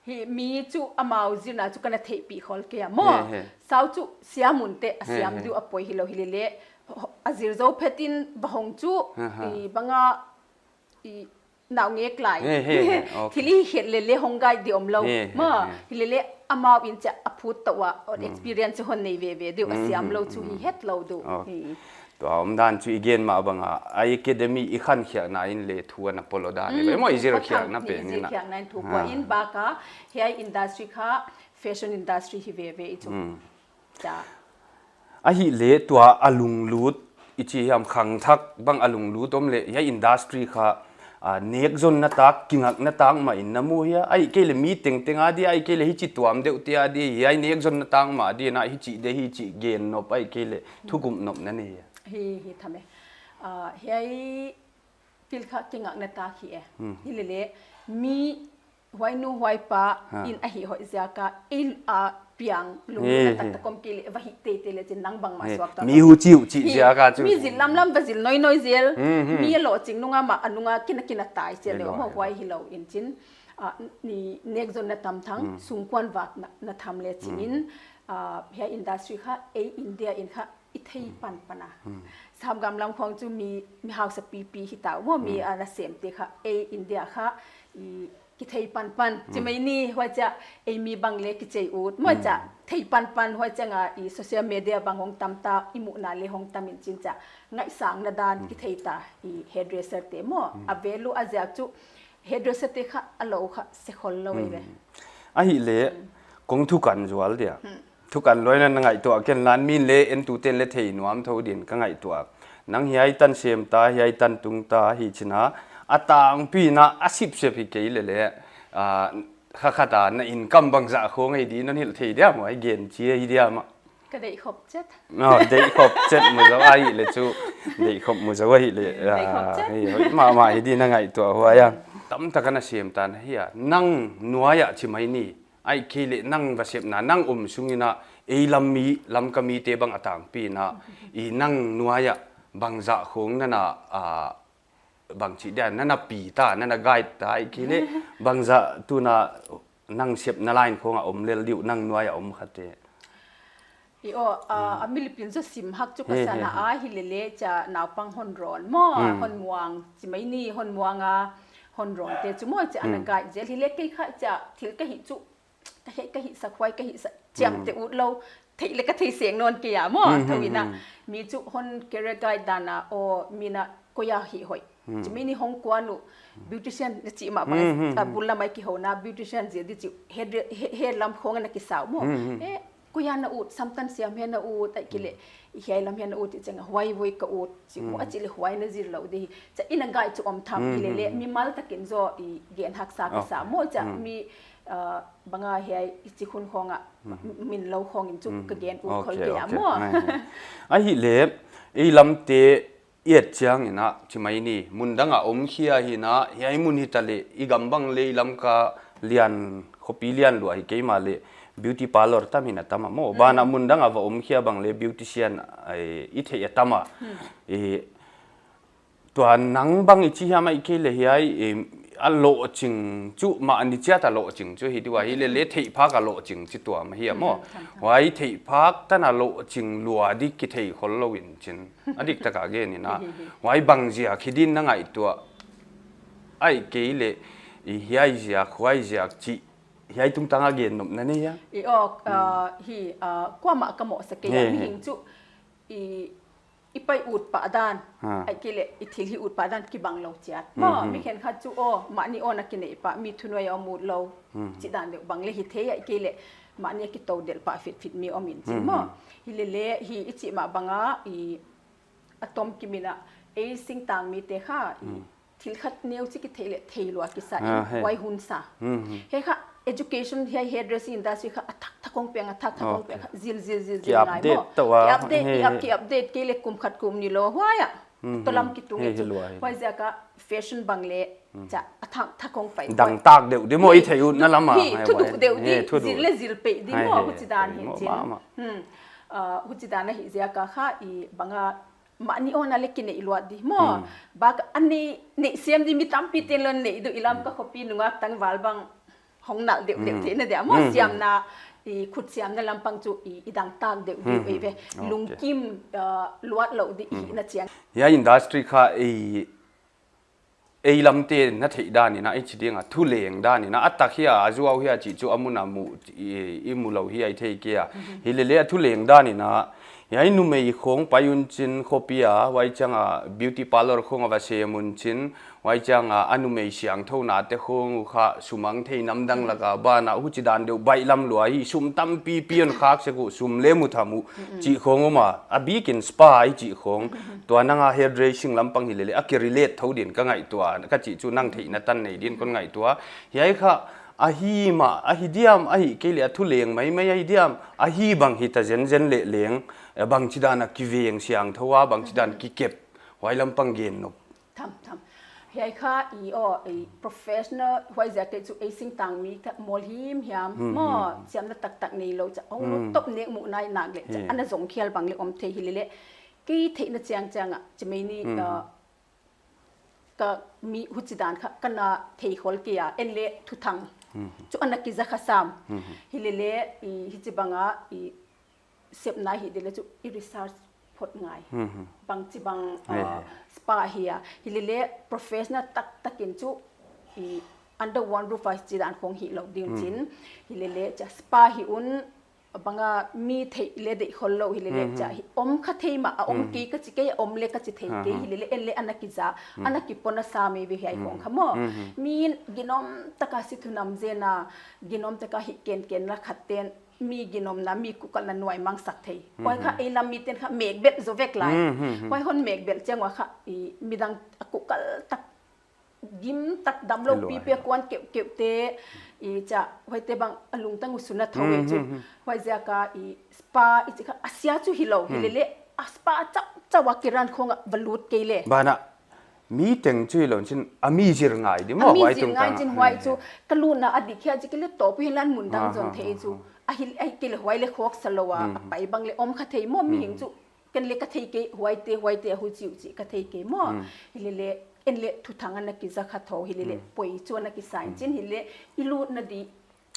Hi mi chu amau zirna chu kana theihpih khol kei a maw. Sau chu siam un te a siam diu a poi hilou hilele, a zir zou phet in va hong chu i bang a i nau ngek lai. Thil i het lele hong guide di omlou. Maw, hilele amau in cha a phut tou a, on experience hon nei veve diu, a siam lou chu hi het lou diu. Tua omdan chu i gen mah bang a, a academy i khankhiakna in le thu ana polo dan. Maw, i zirkhiakna pen in a. Zirkhiakna in thu pua in bak a, hiai industry kha fashion industry hi veve i chu. Ahihleh tua a lunglut, i chi hiam khangthak bang a lunglut om leh, hiai industry kha, a, nekzonna tak, kingakna tak mah in na mu hia, ahihkeileh mi tengteng a dia, ahihkeileh hichi tuam deuh te a dia, hiai nekzonna tak mah dia na hichi de hichi gen nop, ahihkeileh thukum nop na nei hia. Hi, hi tham e. A, hiai field kha kingakna tak hi e. Hilele mi huai nu huai pa in a hih hoih ziak a, in a piang lunglut na taktak om kei leh va hih teitei le chin nang bangmah suak ta. Mi huchi huchi ziak a chu. Mi zil lamlam va zil noinoi zel. Mi a lohching nung a mah a nung a kin a kin a tai zel leh maw, huai hilou in chin. A, ni nekzonna tamthang sungkuan vak na, na tham le chin in. A, hiai industry kha ei India in kha i thei panpan a. Sapgam lam khong chu mi, mi hausa pipi hi ta maw, mi a nasemte kha ei India kha i kithei panpan. Chi mai ni, huai cha ei mi bang le kichei ut maw cha thei panpan, huai cha nga i social media bang hong tam ta, i muhna le hong tam in chin cha ngaihsakna dan kithei ta i hairdresser te maw. A value a ziak chu hairdresser te kha a lou kha se khol lou ve. Ahihleh Kong thukan zual dia. Thukan lua in na ngaihtuah ken lan, min le entuten le thei nuam thou din ka ngaihtuah. Nang hiai tan sem ta, hiai tan tung ta hi china, a tangpi in a sipsep hi kei lele, ah, kha khat a na income bangzah khong hi di non hilh thei dia maw, a gen chi hi dia maw. Ka deih khop chet. No, deih khop chet mu zou ahi le chu. Deih khop mu zou ahi le. Deih khop chet. Hei, hoih mahmah hi di na ngaihtuah huai a. Tamtak a na sem ta na hi a. Nang nuai a chi mai ni. Ahihkeileh nang va sepna, nang om sung in a, ei lam mi, Lamka mite bang a tangpi in a, i nang nuai a bangzah khong na na, ah, bangchi dia na na pi ta, na na guide ta, ahihkeileh bangzah tu na nang sepna line khong a om lel diu, nang nuai a om khat te. I aw, ah, a milipin zaw sim hak chu ka sa na a, hi lele chia naupang hon rawn maw, hon muang, chi mai ni hon muang a, hon rawn te chu maw chia ana guide zel, hi le kei kha chia thil ka hih chu, ka hih, ka hihsak huai, ka hihsak chiam te ut lou, theih le ka thei seng nawn kei a maw, thou in a, mi chu hon career guide dan a, aw, mi na koi a hih hoih. Chi mai ni hong kuan uh, beautician na chi mah bang, a bul lam a i kihou na, beautician zia di chu, he, he, he lam khong na kisau maw. Eh, koi a na ut, samtan siam he na ut, ahihkeileh, hiai lam he na ut, i chang a huai voi ka ut, chi, a chi le huai na zir lou di. Chia i na guide chu om tham hi lele, mimal takin zaw i gen haksa ka sa maw, chia mi, ah, bang a hiai i chi khun khong a, min lou khong in chu ka gen ut khol kei a maw. Ahih le, ei lam te i et chiang in a, chi mai ni, mun dang a om khia hi na, hiai mun hi ta le, i gam bang le, i Lamka lian, khopi lian lua hi kei mah le, beauty parlour tam hi na tam a maw. Ban a mun dang a va om khia bang le, beautician, ai, i theih a tam a. I, tua nang bang i chi hiam ahihkeileh hiai, i, a lohching chu, mah ni chiat a lohching chu, hi tua hi lele theih phak a lohching chi tua mah hi a maw. Huai theih phak tan a lohching lua di kithei khol lou in chin. A dik taka gen in a. Huai bang ziak hi din na ngaihtuah. Ahihkeileh, i hiai ziak, huai ziak chi. Hiai tungtang a gen nop na nei a. I aw, ah, hi, ah, kuamah ka mohsa kei a, mihing chu, i, i pai ut pah dan. Ahihkeileh, i thil hih ut pah dan kibang lou chiat. Maw, mi khenkhat chu, aw, mahni aw na kinei pah, mi thunuai a om ut lou. Chi dan deuh bang le hi thei ahihkeileh, mahni a kitou delh pah fitfit mi om in chin maw. Hi lele, hi i chi mah bang a, i, a tom kim in a, ei singtang mite kha, i, thil khat neu chi kithei le thei lua kisa in, huai hun sa. He kha education, hiai hairdressing industry kha a thak thak hong peng, a thak thak hong peng kha, zil, zil, zil, zil ngai maw. Ki update tou a. Ki update, ki up-, ki update kei le kum khat kum ni lou huai a. Tolam kitung e chu. Huai ziak a fashion bang le, chia a thak thak hong pai. Dang tak deuh di maw, i theih ut na lam a. Hi, thuduh deuh di, zil le zil peih di maw, huchi dan hi chin. Ah, huchi dan a hi ziak a kha i bang a mahni aw na le kinei luat di maw. Bak a nei, nei siam di mi tampi ten lon nei du i Lamka khopi nungak tangval bang hong nalh deuh deuh te na dia maw. Siamna, i khut siamna lampang chu i, i dang tak deuh deuh ei ve. Lungkim, ah, luat lou di i na chiang. Hiai industry kha i ei lamte na theih dan in a, i chi ding a, thuleng dan in a, a tak hia, a zuau hia chih chu a mun a mu, i, i mu lou hi a i thei kei a. Hi lele a thuleng dan in a, hiai numei khong pai un chin khopi a, huai chiang a beauty parlour khong a va sem un chin, huai chiang a, a numei siangthou na te khong uh kha sum a thei namdang lak a ban a, huchi dan deuh baihlam lua hi, sum tampipi hon khak sek uh, sum le mu tham uh, chih khong om a, a bik in spa i chih khong, tua nang a hairdressing lampang hi lele, a ki relate thou din ka ngaihtuah, ka chih chu nang theihna tan nei din kon ngaihtuah. Hiai kha, a hi mah, a hi diam, ahihkeileh a thuleng maimai a hi diam, a hi bang hi ta zenzen leh leng, eh, bangchi dan a kiveng siangthou a, bangchi dan kikep, huai lampang gen nop. Tham, tham. Hiai kha i aw, i professional, huai ziak te chu ei singtang mi kha mawl himhiam, maw, siamna taktak nei lou chia, hong top nek mu nai nak le chia, ana zong khial bang le om thei hi lele. Kei theihna chiang chiang a, chi mai ni, ah, ka mi huchi dan kha, ka na thei khol kei a, en le thuthang. Chu ana kiza kha sam. Hi lele, i, hichi bang a, i, sepna hi di le chu i research phot ngai. Bangchi bang, ah, spa hi a. Hi lele professional taktak in chu i under one roof a chi dan khong hi lou ding chin. Hi lele chia spa hi un, Banga mi theih le deih khol lou hi lele, cha hi om kha thei mah a, om kei ka chi kei, om le ka chi thei kei hi lele, en le ana kiza, ana kipon a sa mai ve hiai khong kha maw. Mi ginom taka si thunam zen a, ginom taka hi ken ken la khat ten, mi ginomna, mi kukalna nuai mang sak thei. Huai kha ei lam miten kha mek bel zo vek lai. Huai hon mek bel chiang ua kha i midang a kukal tak gim tak damlou pipi a kuan keuh keuh te, i cha, huaite bang a lungtang uh sun a thou e chu. Huaiziak a i spa i chi kha a sia chu hilou hi lele, a spa chauh chauh a kiran khong a va lut kei le. Bana, mi teng chu hilou chin, a mi zir ngai di maw, huai tung ngai tang. Chin huai chu, ka lutna a dik hia chi kei le topi hilan mun dang zon thei chu. A hi, a hi kei le huai le khawksa lou a, a pai bang le om kha thei maw, mihing chu. Ken le ka thei kei, huaite, huaite a huchi huchi ka thei kei maw. Hi lele, en le thuthang ana kiza kha thou, hi lele, poi chu ana kisa in chin, hi le, i lutna di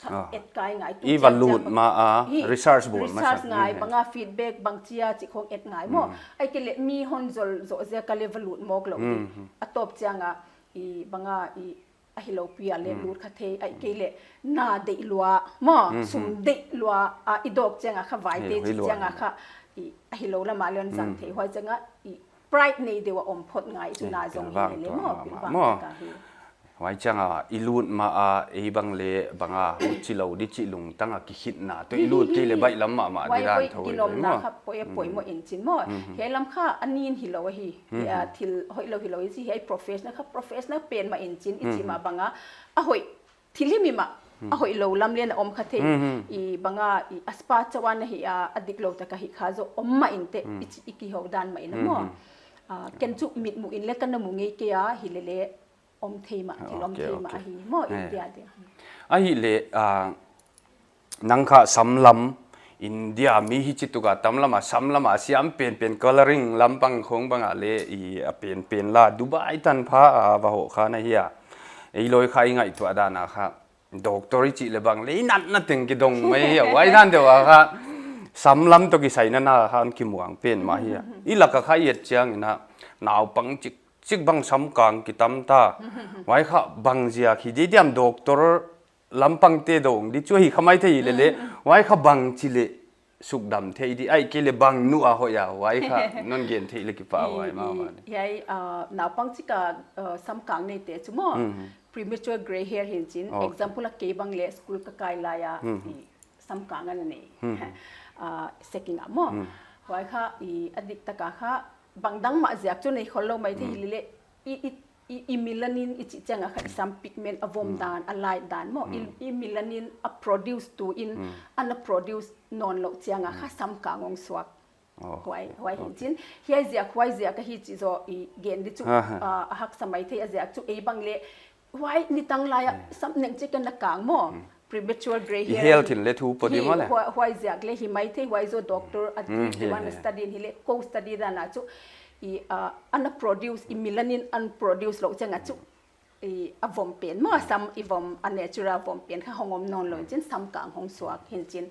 kha et kai ngai tu i va lut ma a, research bawl masa ngai, banga feedback, bang chia chi khong et ngai maw. Ai kei le mi hon zol zo zia ka le va lut mawk lou di. A top chiang a, i banga i a hilou pi a le lut kha thei, ai kei le na deih lua maw, sum deih lua a i dawk chiang a kha vaite chi chiang a kha, i a hilou lam a le on zang thei, huai chiang a i pride nei deuh a om phot ngai chu na zong hi le maw, pilvang taka hi. Huai chiang a i lut ma a, ei bang le banga huchi lou di chi lungtang a kikhitna toh i lut kei le baihlam mahmah di dan thou. Ginomna kha poi a poimoh in chin maw. Hiai lam kha a nin hilou ahi. Thil hoihlou hilou i chi, hiai professional kha professional pen mah in chin i chi mah banga a hoih thil hi mi mah, a hoihlou lam le na om kha thei. I banga i a spa chauh ana hi a, a diklou taka hi kha zo om mah in te, i chi i kihou dan mah in a maw. Ken chu mitmuh in le ka na mu ngei kei a, hi lele om thei mah, thil om thei mah ahi maw, India dia. A hi le, nang kha samlam, India mi hi chi tuka tamlam a, samlam a siam penpen, colouring lampang khong banga le i a penpen la, Dubai tanpha a va hoh kha na hi a. Ei loi kha i ngaihtuah dan a kha, doctor i chih le bang le i natna teng kidong mai hi a, huai dan deuh a kha, samlam toh kisaina na kha hon kimuang pen mah hi a. I lak a kha i et chiang in a, naupang chik chik bang samkang kitam ta. Huai kha bang ziak hi di diam, doctor lampang te dong di chu hi kha mai thei lele. Huai kha bang chi le sukdam thei di, ai kei le bang nu a hoih a, huai kha non gen thei le kipahhuai mahmah. Hiai naupang chik a samkang neite chu maw, premature grey hair hi in chin, example a kei bang le school ka kai lai a samkang ana nei. Seking a maw. Huai kha i a dik taka kha bang dang mah ziak chu nei khol lou mai thei hi lele, i, i, i, i melanin i chih chiang a kha i sam pigment a vom dan, a light dan maw. I, i melanin a produce tu in, ana produce nawn lou chiang a kha samkang hong suak. Huai, huai hi in chin. Hiai ziak, huai ziak ahi chih zaw i gen di chu, a haksa mai thei a ziak chu ei bang le huai nitang lai a sam neng chik a na kang maw. Premature grey hair. I health in le thu poi di maw le. Huai ziak le hi mai thei, huai zaw doctor a ti wan study in hi le, ko study dan a chu i ana produce, i melanin ana produce lou chiang a chu i a vom pen maw, sam i vom a natural vom pen kha hong om nawn lou in chin samkang hong suak hi in chin.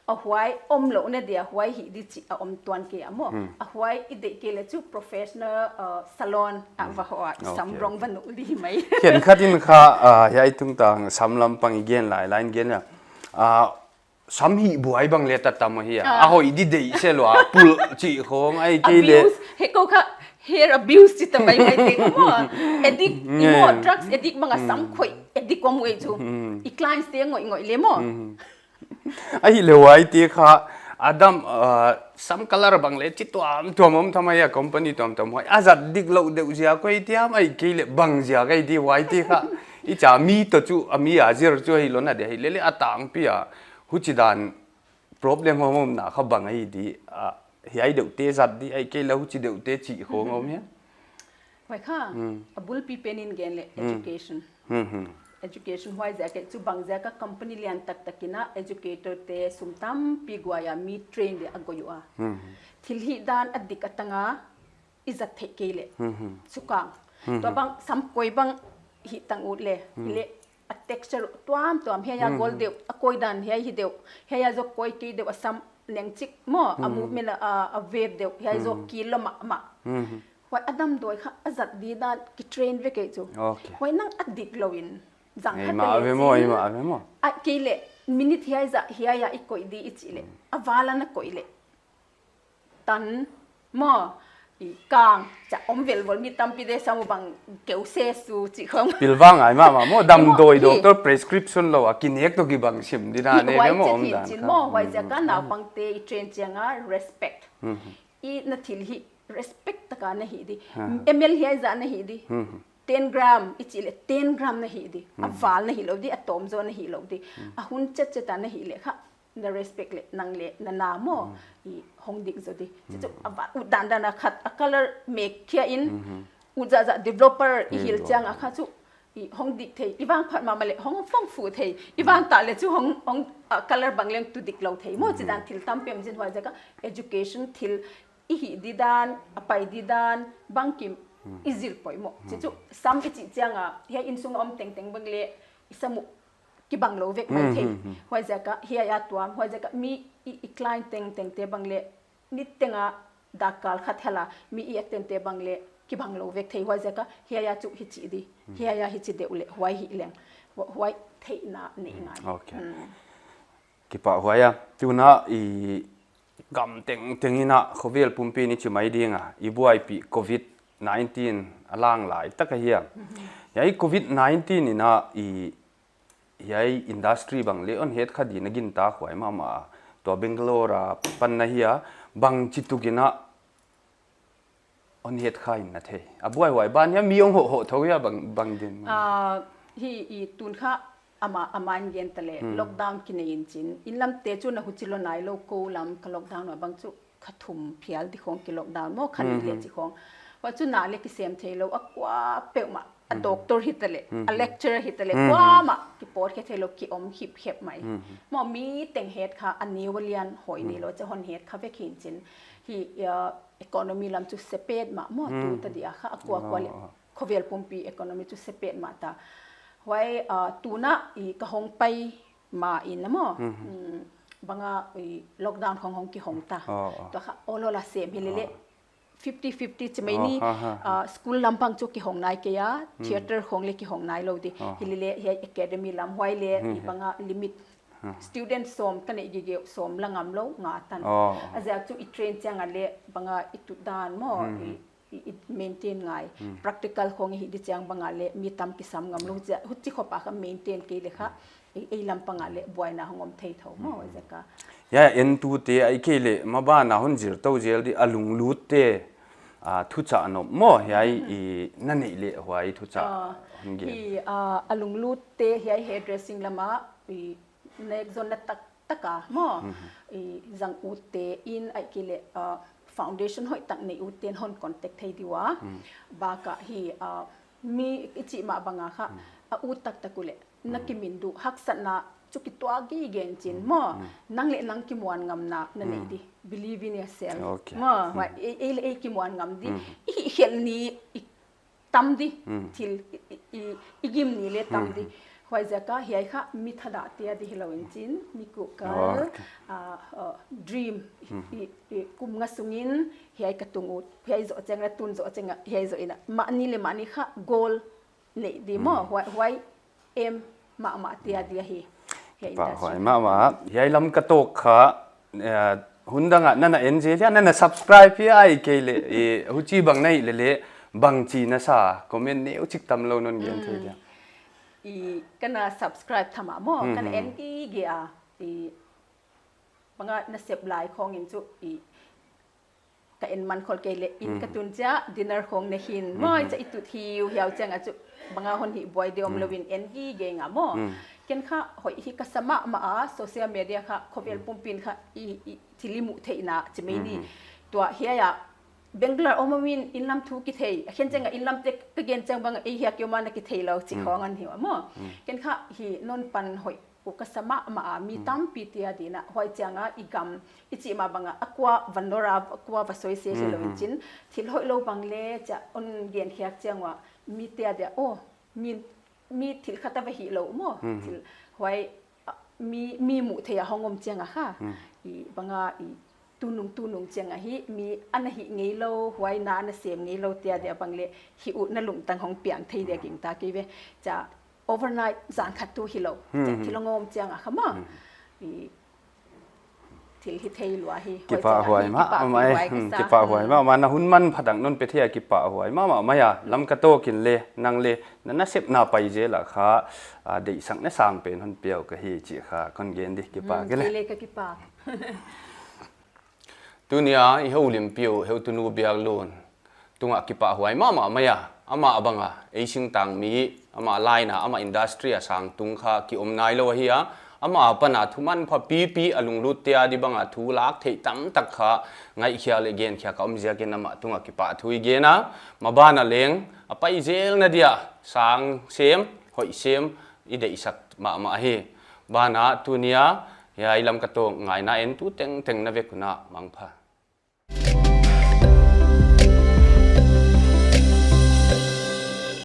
A huai om lou na dia huai hi di chih a om tuan kei a maw. A huai i deih kei le chu professional salon a va hoh a i sam rong va nuh di mai. Khenkhat in kha hiai tungtang sam lampang i gen lai lai in gen a, sam hih buai bang le ta tam hi a. A hoih di deih se lua, pul chih khong ai kei le. He ko kha hair abuse chi ta mai mai te ko maw. Addict i maw, drugs addict bang a sam khoih addict om ei chu. I clients te ngoih ngoih le maw. A hi le huaite kha a dam, sam color bang le chi tuamtuam om tham a, company tuamtuam huai a zat diklou deuh ziak koi tiam ai kei le bang ziak ai di huaite kha. I cha mi toh chu a mi a zir chu hi lou na dia hi lele a tangpi a huchi dan problem hong omna kha bang ai di, hiai deuh te zat di ai kei le huchi deuh te chih khong om hia. Huai kha a bulpi pen in gen le education. Education huai ziak a chu bang ziak a company lian taktak in a educator te sum tampi guai a mi train le a goi ua. Thil hih dan a dik a tang a i zat theih kei le. Sukang. Tua bang sam koi bang hih tang ut le. Le a texture tuamtuam hiai a gol deuh, a koi dan hiai hi deuh. Hiai a zaw koi kei deuh a sam neng chik maw, a movement a, a wave deuh. Hiai zaw kil lou mahmah. Huai a damdawi kha a zat di dan kitrain vek ei chu. Huai nang a diklou in zang kha te le chin. Ai kei le minute hiai zah hiai a i koih di i chih leh, a val a na koih leh, tan maw, i kang, chia om velvol mi tampi de sam uh bang keu se su chih khong. Pilvang ai mahmah maw, damdawi doctor prescription lou a kinek toh kibang sim di na ne maw, om dan kha. Maw, huaiziak a naupangte i train chiang a respect. I na thil hi respect taka na hih di. M L hiai zah na hih di. Ten gram i chih leh ten gram na hih di. A val na hih lou di, a tawm zaw na hih lou di. A hun chetchet a na hih leh kha, na respect leh nang leh na na maw, i hong dik zaw di. Chu chu a val ut dandan a khat a color mek khia in, ut zahzah developer i hil chiang a kha chu i hong dik thei, i vang phat mahmah leh hong fong fu thei, i vang ta leh chu hong, hong, color bang leng tu dik lou thei maw, chidan thil tampi om zin. Huaiziak a education thil i hih di dan, a pai di dan bangkim i zil poimoh. Chu chu sam i chih chiang a, hiai innsung a om tengteng bang leh i sam uh kibang lou vek mai thei. Huaiziak a hiai a tuam, huaiziak a mi i, i client tengtengte bang leh niteng a dakkal khat hel a mi i attend te bang leh kibang lou vek thei. Huaiziak a hiai a chu hichi di, hiai a hichi deuh leh huai hi leng, huai theihna nei ngai. Kipahhuai a, tuna i gam tengteng in a khovel pumpi in i chi mai ding a, i buaipih covid nineteen a lang lai tak ahi a. Hiai covid nineteen in a i hiai industry bang leh hon het kha di na gintak huai mahmah a. Tua Bangalore a pan na hi a, bangchituk in a hon het kha in na thei. A buaihuai ban hiam, mi hong hohhoh thou hia bang, bang din? Hi i tun kha ama, ama in gen ta leh lockdown kinei in chin. Inn lam te chu na huchi lou nai lou, kou lam ka lockdown a bang chu kha thum phial di khong ki lockdown maw, kha nih leh chi khong. Huai chu na leh kisem thei lou, a kua peuhmah, a doctor hi ta leh, a lecturer hi ta leh, kuamah kipawt khe thei lou, ki om hipkhep mai. Maw, mi teng het kha a neu a lian hoi nei lou, chia hon het kha vek hi'n chin. Hi economy lam chu sepet mah maw, tu ta di a kha a kuakua leh khovel pumpi economy chu sepet mah ta. Huai tuna i ka hong pai ma in a maw, banga i lockdown khong hong kihong ta. Tua kha ol ol a sem hi leleh fifty fifty chi mai ni. School lam pang chu kihong nai kei a, theater khong leh kihong nai lou di. Hi leleh hiai academy lam huai leh i banga limit, student sawm ka neih gige, sawm la ngam lou, nga tan. A ziak chu i train chiang a leh banga i tut dan maw, i maintain ngai. Practical khong i hih di chiang banga leh mi tam kisam ngam lou chia, huchi khop a kha maintain kei leh kha ei lam panga leh buaina hong om thei thou maw, ziak a. Hiai entute ahihkeileh maban a hon zir tou zel di a lunglutte thuchah nop maw, hiai i na neih leh huai thuchah hon gen. Hi a lunglutte hiai hairdressing lam a i nek zonna taktak a maw, i zang utte in ahihkeileh foundation hoihtak nei utte in hon contact thei di ua. Baka hi mi i chih mah banga kha a ut taktak uleh na kimin duh, haksatna chu kituak gige in chin maw. Nang leh nang kimuan ngamna na neih di. Believe in yourself maw. Huai ei leh ei kimuan ngam di. I hih khelh ni i tam di, thil i gim ni leh tam di. Huaiziak a hiai kha mi thadah te a di hilou in chin, mi kuhkal, dream, kum nga sung in hiai ka tung ut, hiai zoh chiang a, tun zoh chiang a, hiai zoh in a, mahni leh mahni kha goal neih di maw, huai aim mahmah te a di ahi. Pahhuai mahmah. Hiai lam ka tawk kha, hun dang a nana en zel hia, nana subscribe hia, ahihkeileh huchi bang na hih leleh bangchi na sa, comment neuchik tam lou non gen thei dia. I kana subscribe tham a maw, kana en gige a, i banga na sep lai khong in chu i ka en man khol kei leh in ka tun chia dinner khong ne hi'n maw, chia i tut hiu hiau chiang a chu banga hon hih buai di om lou in en gige nga maw. Ken kha hoih hi ka sa mahmah a, social media kha khovel pumpi in kha i thil i muh theihna chi mai ni. Tua hiai a Bangalore om om in inn lam thu kithei, a khen chiang a inn lam te ka gen chiang bang ei hiai a ki om a na kithei lou chi khong ahi ua maw. Ken kha hi non pan hoih uh ka sa mahmah a, mi tampi te a di in a, huai chiang a i gam i chih mah banga a kua va nor a, a kua va soi se hilou in chin, thil hoih lou bang leh chia hon gen khiak chiang ua mi te a dia, oh, mi thil khat a va hih lou maw, thil huai mi muh theih a hong om chiang a kha, i banga i tunung tunung chiang a hi mi ana hih ngei lou, huai na ana sem ngei lou te a dia bang leh hih ut na lungtang hong piang thei dia gingta kei ve. Chia overnight zan khat tu hilou. Hmm. Thil ngawm chiang a kha maw. Hmm. I thil hi thei lua hi. Kipahhuai mahmah e. Kipahhuai mahmah. Na hun manpha dang non pe thei a kipahhuai mahmah mai a. Lamka Talk in le, nang le, na nasepna pai zel a kha, a, deihsakna sang pen hon piak ka hi chih kha kon gen di, kipak. Hmm, kei le ka kipak. Tuni a i houlimpiu, Heutunu Biaklun tungah kipahhuai mahmah mai a, amah bang a, ei singtang mi, amah line a, amah industry a sang tung kha ki om nailou ahi a, amah apan a thu manpha pipi a lunglut te a di bang a thu lak theih tamtak kha ngaihkhiak le genkhiak a om ziakin amah tungah kipahthu i gen a, maban a leng a pai zelna dia sang sem, hoih sem i deihsak mahmah hi. Ban ah tuni a, hiai Lamka Talk ngaihna entu tengteng na vek un mangpha.